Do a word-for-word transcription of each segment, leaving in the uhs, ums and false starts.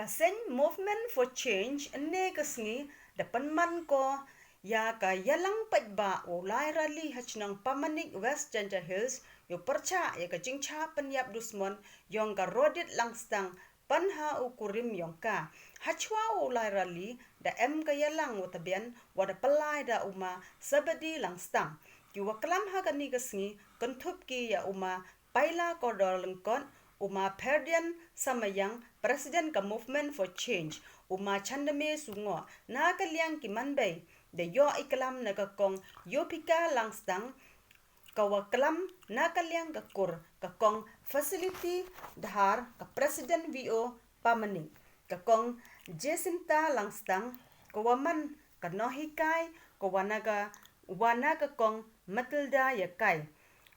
Ka seng Movement for Change ynne ka sngi da pynman ko ya ka yalang paidbah wow lai rally ha chnong Pamanik, West Jaintia Hills, yow pyrchah ya ka jingchah pynyap dusmon yong ka Rodit Langstang pan ha u kurim yong ka. Hachwa wow lai rally da em ka yalang wa tbian wa da pynlai da u ma Sabadi Langstang. Ki wa klam ha kani ka sngi kynthup ki ya u ma Paila Kordor Lyngkot, u ma Ferdian Samayang, President ka Movement for Change, u ma Chandame Sungoh. Na ka liang ki manbei da yoh i klam na ka kong Yopika Langstang, ka wa klam na ka liang ka kur, ka kong Facility Dhar, ka President V O Pamanik, ka kong Jacinta Langstang, ka wa man ka nonghikai, ka wa na ka, wa na ka kong Matilda Yakai.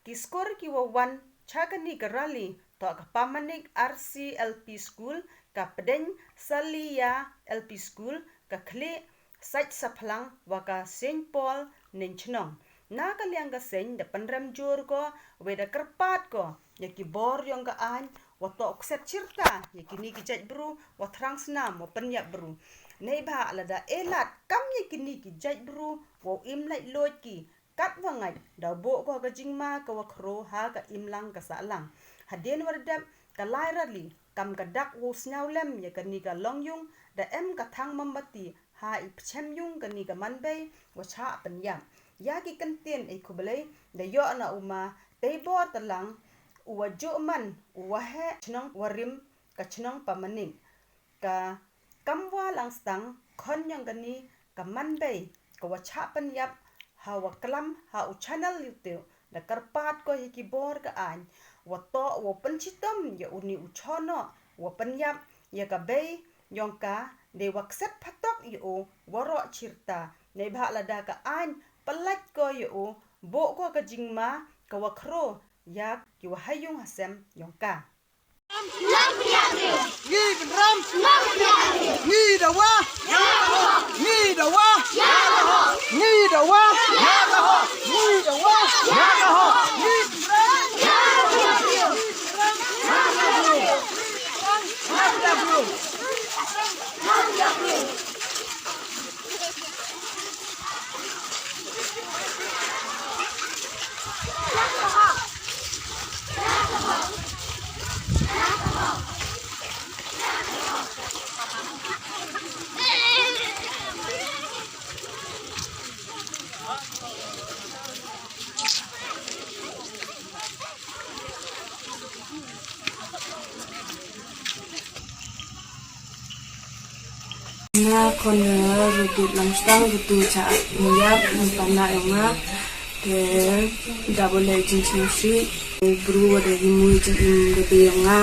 Ki skur ki wa wan cha kani ka rally toh ka Pamanik R C L P School, ka Pdeng Salia L P School, ka Khlieh Sait Saphlang wa ka Saint Paul Neiñchnong. Na ka liang ka seng da pynrem jur ko, wei da kyrpad ko ya ki bor yong ka aiñ wa toh u kset chirta ya kini ki jait bru wa thrang snam wa pynyap bru. Neibhah lada e lad kam ya kini ki jait bru wow im laitluid ki, katwa ngait da booh ko ka jingma ka wa khraw ha ka imlang ka sahlang. Hadien wa da dep ka lai rally kam ka dak wow sñiaw lem ya kani ka longyung, da em ka thang mombati ha i pchem yung kani ka manbei wa chah pynyap. Ya ki kyntien i khublei da yoh na u ma Teibor Talang, u wa jooh man u waheh chnong warim ka chnong Pamanik. Ka Kamwa Langstang, khon yong kani ka manbei ka wa chah pynyap, ha wa klam ha u channel YouTube, da kyrpad ko ya ki bor ka aiñ wa toh wow pynchitom ya uni u chooh noh wa pynyap ya ka bei yong ka, dei wa kset phatok ya u waroh chirta. Neibhah lada ka aiñ pyllait ko ya u, booh ko ka jingma ka wa khraw ya ki wa ha yung ha sem yong ka. Ngi pynrem. Ngi dawa. Ngi dawa. Ngi dawa. Ngi dawa. Ngi pynrem. Nga khon nga Rodit Langstang, katu chah pynyap na pamna yong nga. Te da bole jingchngsi bru wa da hi mui jingim da bei yong nga.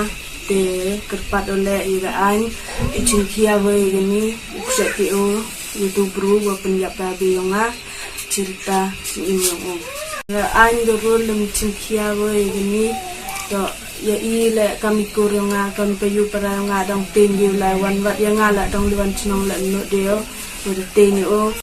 Te kyrpad ole ya ka aiñ i chingkhia wei kani u kset te o ya tu bru wa pynyap da bei yong nga chirta jingim yong u. Ya aiñ da rul lem chingkhia wei kani, to ya i le kam i kur yong nga, kam payu para yong nga, dang teng diu lai wan wat ya nga, la dang liwan chnong la no deo, wa da teng o.